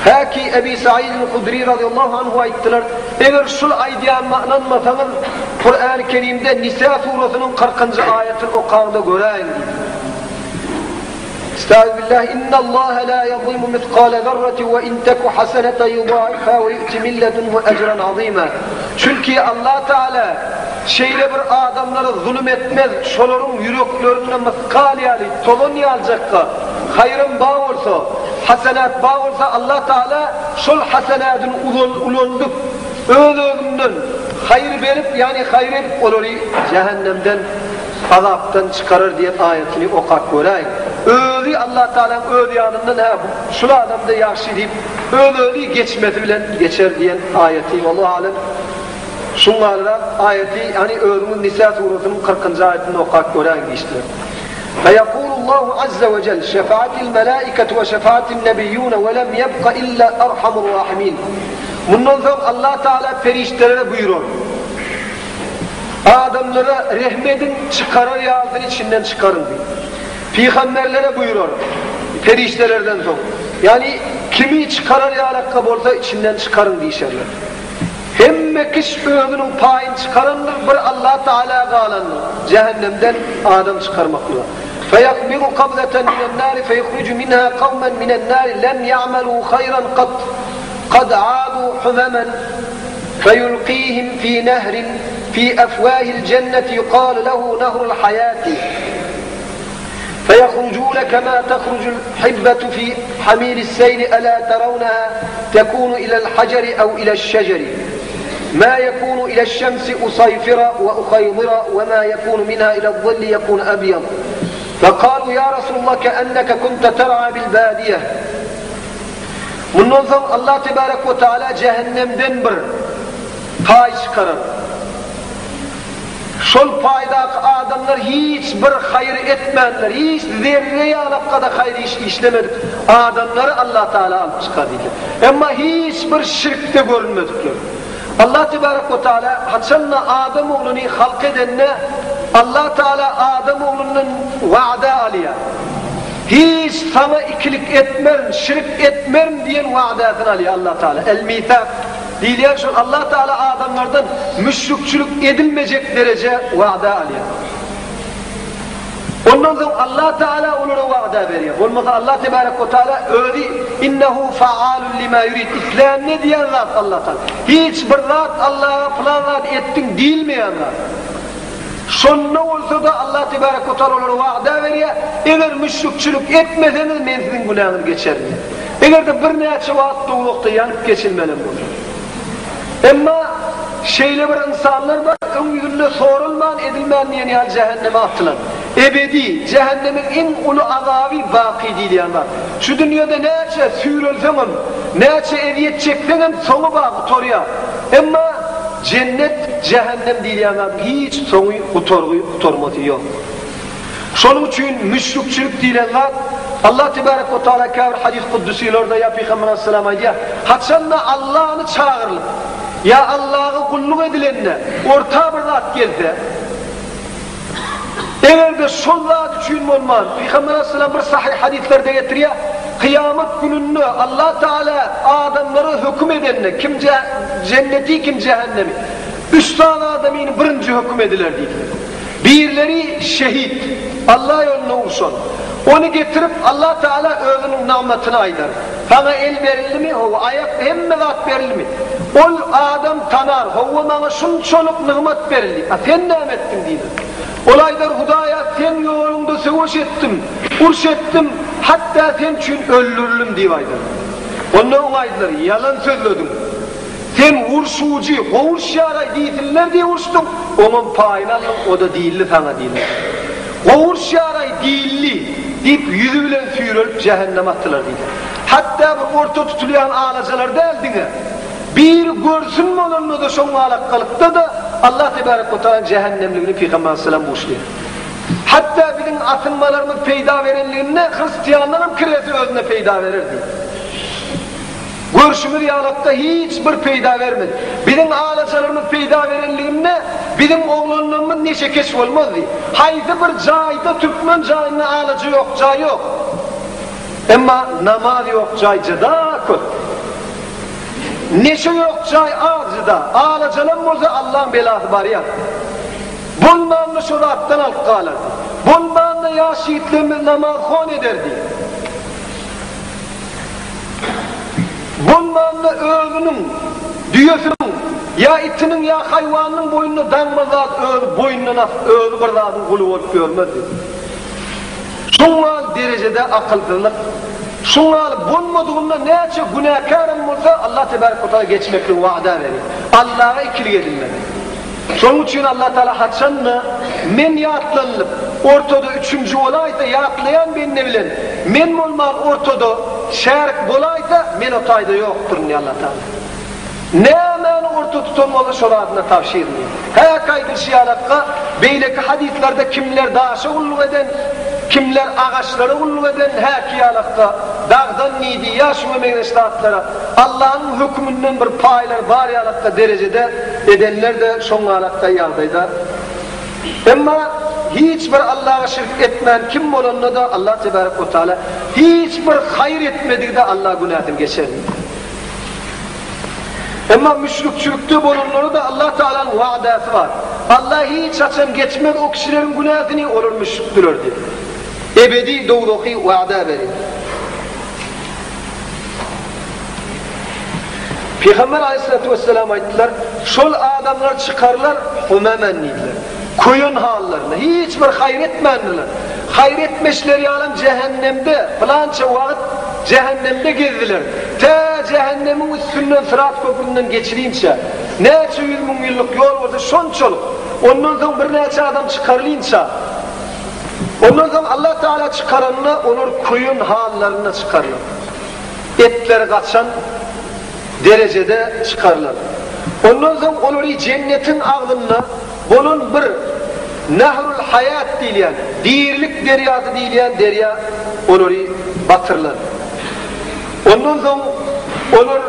Häki Ebi Said Hudri razyallahu anhu aýtdylar, Eger şul aýdýanyma ynanmasaňyz, Kurany Kerimde Nisa surasynyň kyrkynjy aýatyny okaňda göräýiň diýdiler. Estagfirullah, Innallaha la ýazlimu miskale zerratin we in teku haseneten ýudaifha we ýu'ti min ledunhu ejren azima. Çünki Allah Teala şeýle bir adamlara zulum etmez, şolaryň ýüreklerinde myskal ýaly, tozan ýalyjakka haýram bar bolsa, hasenat bar bolsa Allah Teala şol hasenadyny ulaldyp, öz-özünden haýyr berip, ýagny haýyr edip olary jähennemden azapdan çykarar diýen aýatyny okap göräýiň. Özi Allah Tagalaň öz ýanyndan hä şul adamda ýagşy diýip öz-özi geçmesi bilen geçer diýen aýaty wallahu alem şuň galyrak aýaty ýagny özüňiz Nisa surasynyň kyrkynjy aýatyny okap göräýiň diýişdiler. Feýekulullahu azze we jel şefaatil melaiketu we şefaatin nebiyyune we lem ýebka illa erhamur rahimin. Mundan soň Allah Tagala perişdelere buýrar. Adamlara rehm ediň, çykarar ýalysyny içinden çykaryň diýip. Pygamberlere buýrar, perişdelerden soň. Ýagny, kimi çykarar ýalakka bolsa içinden çykaryň diýişerler. Hemme kiş özüniň paýyny çykarandyr, bir Allah Tagala galandyr, jähennemden adam çykarmaklyga. Feýakbiru kabzeten minen-nari feýuhriju minha kawmen minen-nari lem ýa'melû haýran kat, kad âdû humemen. Feýulkihim fi nehrin fi efwahil jenneti yukalu lehu nehrul hayati feýehrujune kema tehrucul hibbetu fi hamilis seyli ela teravneha tekunu ilel haceri ev ileş şeceri ma yekunu ileş şemsi usayfira ve uhaydira ve ma yekunu minha ilel zilli yekunu ebyad Fekalu ya Resulallah keenneke kunte ter'a bil badiye Mundan soň Allah tebarek we taala jähennemden bir paý çykarar. Şol paýdaky adamlar hiç bir haýyr etmänler, hiç zerre ýalakgada haýyr iş işlemedik adamlary Allah taala alyp çykar diýdi. Emma hiç bir şirkde görünmedikler. Allah tebarek we taala haçanda adam ogluny halk edende Allah taala adam oglundan wada alýar. Hiç saňa ikilik etmerin, şirk etmerin diýen wadasyny alýar Allah Taala. El-Misak diýilýän şol Allah Taala adamlardan müşrikçilik edilmejek dereje wada alýar. Ondan soň Allah Taala olara wada berýär. Bolmasa Allah tebarek we taala özi innehu faalun lima yurid islänini edýän zat Allah Taala. Hiç bir zat Allaha pylan zat etdiň diýilmeýän zat. Şonda bolsa-da Allah tebarek we taala olara wada berýär, Eger müşrikçilik etmeseňiz, men siziň günäňizi geçerin diýip. Eger-de birnäçe wagt dowzahda ýanyp geçilmelem bolsa. Emma şeýle bir ynsanlar bar, öň ýüzünde soralman edilmän diýen ýaly jähenneme atylan. Ebedi, jähennemiň iň uly azaby baky diýilýän zat. Şu dünýede näçe süýrelseňem, näçe ezýet çekseňem soňy bar, gutarýar. Emma Jennet, jähennem diýilýän zadyň hiç soňy, gutargy, gutarmasy ýok. Şonuň üçin müşrikçilik diýlen zat, Allah tebarek we taala käbir hadys kuddusilerde ýa Pygamber aleyhisselam aýdýar, haçanda Allany çagyrylyp, ýa Allaga gulluk edilende orta bir zat gelse, Eger-de şol zat üçin bolman, Pygamber aleyhisselam bir sahyh hadyslerde getirýär, Kyýamat gününde Allah Teala adamlara höküm edende, kim jenneti, kim jähennemi, üç sany adamyny birinji höküm ediler diýdiler. Birleri şehit, Allah ýolunda urşan. Ony getirip Allah Teala özüniň nygmatyny aýdar. Saňa el berildimi? Hawa. Aýak, hemme zat berildimi? Ol adam tanar, Hawa, maňa şunçalyk nygmat berildi. A sen näme etdiň? diýler. Ol aýdar, Hudaýa, Seň ýoluňda söweş etdim, uruş etdim, hatda Sen üçin öldürildim diýip aýdar. Onda oňa aýdylar, Ýalan sözlediň. Sen urşujy, gowy uruşýar-aý diýsinler diýip uruşdyň, oňam paýyny aldyň, o-da diýildi saňa diýler. Gowy uruşýar-aý diýildi, diýip, ýüzi bilen süýrelip jähenneme atylar diýdi. Hatda bir orta tutulýan alajalar däl diňe. Biri görsün bolanda-da şoň alakgalykda-da Allah tebarek we taala jähennemligini Pygamber aleyhisselam buşlaýar. Hatda biziň asynmalarymyz peýda berenliginde hristianlaram kresi özüne peýda berer diýdi. Görşümiz ýalakda hiç bir peýda bermedi. Biziň alajalarymyz peýda berenliginde biziň oglanlarymyz neşekeş bolmazdy. Haýsy bir jaýda türkmen jaýynda alaja ýok jaý ýok. Emma namaz ýok jaý jyda köp. Neşe ýok jaý az juda, alajalam bolsa Allaň belasy barýar. Bolmanda şo zatdan alyp galardy. Bolmanda ýaş ýigitlerimiz namazhon ederdi. Bolmanda özüniň, düýesiniň, ýa itiniň, ýa haýwanynyň boýnuna daňmaz zat özi boýnundan asyp özi bir zadyň guly bolup ýörmezdi. Şuňňal derejede akylsyzlyk, şuňňal bolmadygynda näçe günäkärem bolsa Allah tebarek we taala geçmekligi wada berýär. Allaha ikilik edilmez. Şonuň üçin Allah taala haçanda men ýatlanylyp ortada üçünji bolaýsa ýatlaýan bende bilen men bolman ortada şärik bolaýsa men o taýda ýokduryn diýýär Allah taala. Nämäni orta tutan bolsa şol adyna tabşyryn diýýär. Häki aýdylyşy ýalakka beýleki hadyslarda kimler daşa gulluk eden, kimler agaçlara gulluk eden häki ýalakka dagdan diýdi ýa şuňa meňzeş zatlara Allanyň höküminden bir paýlary bar ýalakka derejede edenler-de şoňňalakda ýagdaýda. Emma hiç bir Allaga şirk etmän kim bolanda-da Allah tebarek we taala hiç bir haýyr etmedigi-de Allah günäsini geçer. Emma müşrikçilikde bolanlara-da Allah Taalanyň wadasy bar. Allah hiç haçan geçmez o kişileriň günäsini, olar müşrikdiler diýip. Ebedi dowzahy wada berýär. Pygamber aleyhissalatu vesselam aýtdylar, şol adamlar çykarlar humemen diýdiler. Köýen hallarynda, hiç bir haýyr etmändirler. Haýyr etmeşleri ýalam jähennemde pylança wagt jähennemde gezdiler. Tä jähennemiň üstünden Syrat köpründen geçilinçä, näçe ýüz müň ýyllyk ýol bolsa şonçalyk, ondan soň birnäçe adam çykarylynça, ondan soň Allah Tagala çykaranda olar köýen hallarynda çykarylar. Etleri gaçan derejede çykarylar. Ondan soň olary jennetiň agzynda bolan bir Nahrul Haýat diýilýän, dirilik derýasy diýilýän derýa olary batyrylar. Ondan soň olar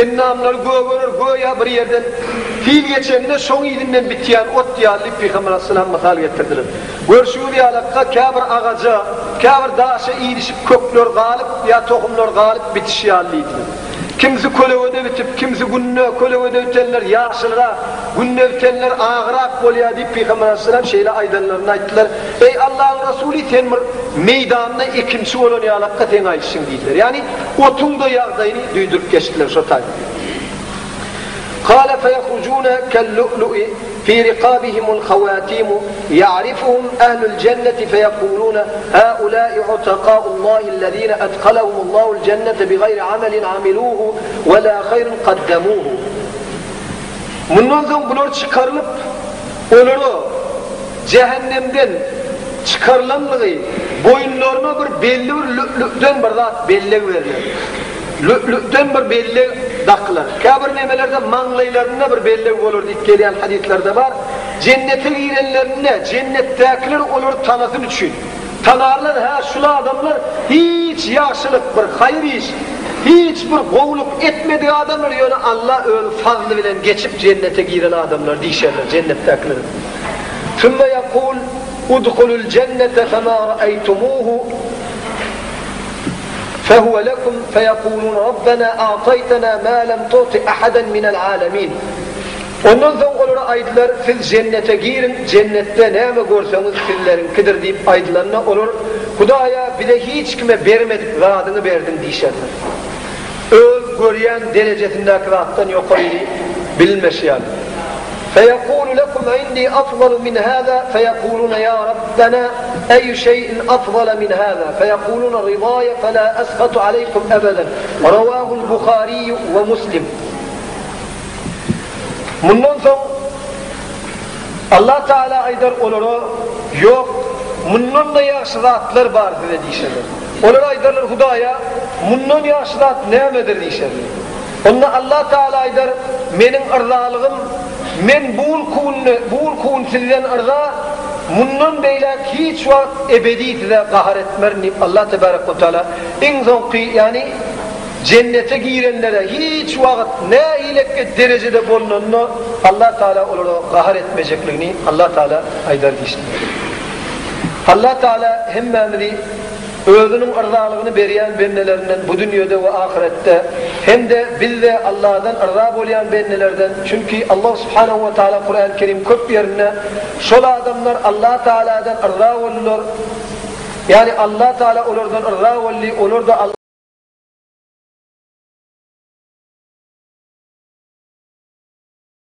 endamlary gögerer, göýä bir ýerden sil geçende şoň yzyndan bitýän ot ýaly diýip Pygamber aleyhisselam mysal getirdiler. Görşüňiz ýalakka käbir agaja, käbir daşa ilişip kökler galyp ýa tohumlar galyp bitişi ýaly diýdiler. Kimsi kölegede bitip, kimsi günde, kölegede bitenler ýaşylrak, günde bitenler agyrak bolýar diýip Pygamber aleyhisselam şeýle aýdanlaryny aýtdylar. Eý Allahyň Resuly sen bir meýdanda ekinçi bolan ýalakka seň aýdyşyň diýdiler. Ýagny otuň-da ýagdaýyny duýduryp geçdiler şo taýda. Kale feýehrujune kel-lu'lu'i fi rikabihimul hawatimu ýa'rifuhum ehlul jenneti feýekulune haula'i utakaullahillezine edhalehumullahul jennete bigaýri amelin amiluhu we la haýrin kaddemuhu. Mundan soň bular çykarylyp, olara jähennemden çykarylanlygy boýunlaryna bir belli bir lü'lü'den bir zat belleg berler. Lü'lü'den bir belleg dakylar. Käbir nemelerde maňlaýlarynda bir belleg bolar diýip gelýän hadyslarda bar. Jennete girenlerinde jennetdäkiler olary tanasyn üçin. Tanarlar hä şul adamlar hiç ýagşylyk bir haýyr iş, hiç bir gowulyk etmedik adamlar ýöne Allah öz fazly bilen geçip jennete giren adamlar diýşerler jennetdäkiler. Sümme ýakul udhulul jennete fema ra'aýtumuhu Fehuve lekum feyekulun Rabbena a'taytena ma lem tu'ti ahaden minel alemin. Ondan soň olara aýdylar, Siz jennete giriň, jennetde näme görseňiz sizleriňkidir diýip aýdylanda olar, Hudaýa bize hiç kime bermedik zadyňy berdiň diýşerler. Öz görýän derejesindäki zatdan ýokaryny bilmeşi ýaly. Feýekulu lekum indi afzalu min hâzâ feýekulune ýa Rabbena eýü şeýin afzala min hâzâ feýekulune ryzaýa felâ eshatu aleýkum ebeden Rawahul Buhariýu we Muslim Mundan soň Allah Teala aýdar olara, Ýok, mundan-da ýagşy zatlar bar size diýşerler. Olar aýdarlar, Hudaýa, mundan ýagşy zat nämedir diýşerler. Onda Allah Teala aýdar, Meniň yrzalygym, Men bu günki bu günki gün sizden yrza, mundan beýläk hiç wagt ebedi size gahar etmerin diýip Allah Tebarek we Teala iň soňky, ýagny Jennete girenlere hiç wagt nähilekge derejede bolnanda Allah Taala olara gahar etmejekligini Allah Taala aýdar diýişdiler. Allah Taala hemmämizi. Özüniň yrzalygyny berýän bendelerinden bu dünýede we ahyretde hem-de biz-de Allahdan yrza bolýan bendelerden, çünki Allah subhanehu we taala Kurany Kerim köp ýerinde şol adamlar Allah Taaladan yrza boldular, ýagny Allah Taala olardan yrza boldy, olar-da.